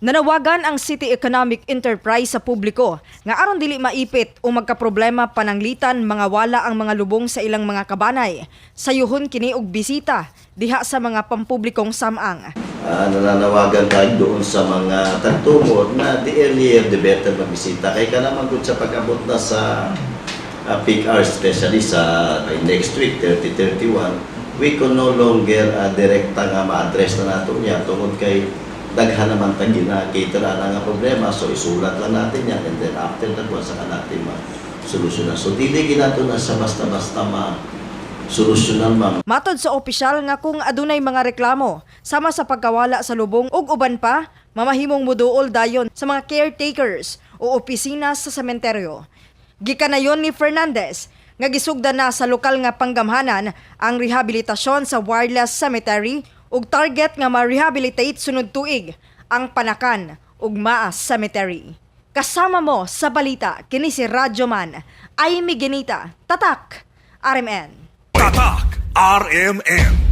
Nanawagan ang City Economic Enterprise sa publiko nga aron dili maipit o magkaproblema pananglitan mga wala ang mga lubong sa ilang mga kabanay. Sayuhon kini og bisita diha sa mga pampublikong samang. Nananawagan tayo doon sa mga tagtumod na the earlier the better magbisita. Kay kana man gud sa pag-abot na sa peak hours, especially sa by next week, 30-31, we can no longer direkta nga ma-address na nato niya tungod kay daghan naman tag gina-cater ana nga problema. So isulat lang natin yan and then after that one, saka natin ma-solusyonan. So dili ginato na sa basta-basta ma solusyonan, ma'am. Matod sa opisyal nga kung adunay mga reklamo sama sa pagkawala sa lubong ug uban pa, mamahimong muduol dayon sa mga caretakers o opisina sa sementeryo. Gikanayon ni Fernandez nga gisugdan na sa lokal nga panggamhanan ang rehabilitasyon sa Wireless Cemetery ug target nga ma-rehabilitate sunod tuig ang Panacan ug Maas Cemetery. Kasama mo sa balita, kini si Radyoman, Amy Genita, Tatak, RMN. Tatak RMN.